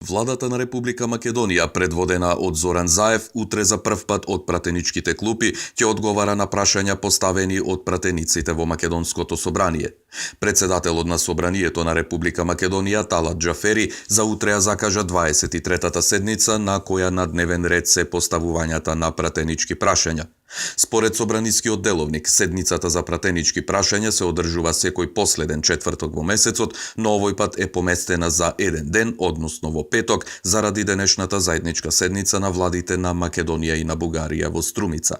Владата на Република Македонија, предводена од Зоран Заев, утре за прв пат од пратеничките клупи ќе одговара на прашања поставени од пратениците во Македонското собрание. Председателот на Собранието на Република Македонија, Талат Џафери, за утре ја закажа 23-та седница на која на дневен ред се поставувањата на пратенички прашања. Според Собранискиот деловник, седницата за пратенички прашања се одржува секој последен четврток во месецот, но овој пат е поместена за еден ден, односно во петок, заради денешната заедничка седница на владите на Македонија и на Бугарија во Струмица.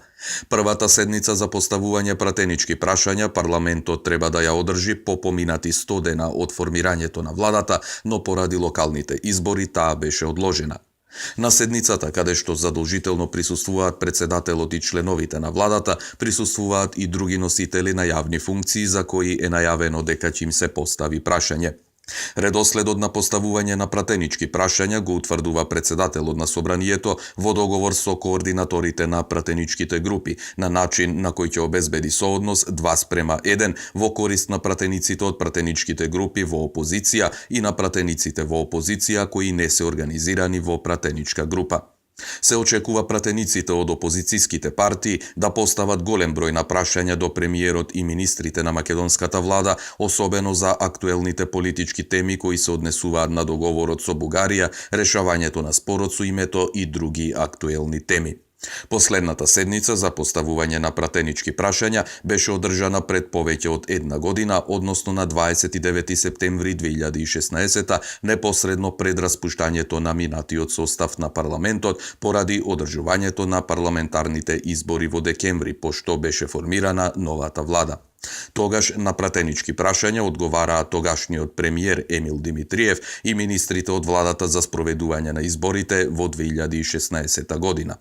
Првата седница за поставување пратенички прашања парламентот треба да ја одржи по поминати 100 дена од формирањето на владата, но поради локалните избори таа беше одложена. На седницата, каде што задолжително присуствуваат председателот и членовите на владата, присуствуваат и други носители на јавни функции за кои е најавено дека ќе им се постави прашање. Редоследот на поставување на пратенички прашања го утврдува председателот на Собранието во договор со координаторите на пратеничките групи, на начин на кој ќе обезбеди сооднос 2:1 во корист на пратениците од пратеничките групи во опозиција и на пратениците во опозиција кои не се организирани во пратеничка група. Се очекува пратениците од опозицијските партии да постават голем број на прашања до премиерот и министрите на македонската влада, особено за актуелните политички теми кои се однесуваат на договорот со Бугарија, решавањето на спорот со името и други актуелни теми. Последната седница за поставување на пратенички прашања беше одржана пред повеќе од една година, односно на 29 септември 2016, непосредно пред распуштањето на минатиот состав на парламентот поради одржувањето на парламентарните избори во декември, пошто беше формирана новата влада. Тогаш на пратенички прашања одговараа тогашниот премиер Емил Димитриев и министрите од владата за спроведување на изборите во 2016 година.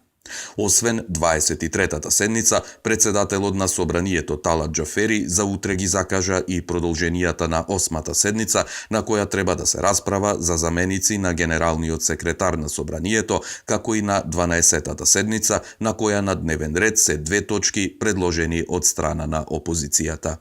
Освен 23-та седница, председателот на Собранието Талат Џафери за утре ги закажа и продолженијата на 8-та седница, на која треба да се расправа за заменици на генералниот секретар на Собранието, како и на 12-та седница, на која на дневен ред се 2 точки предложени од страна на опозицијата.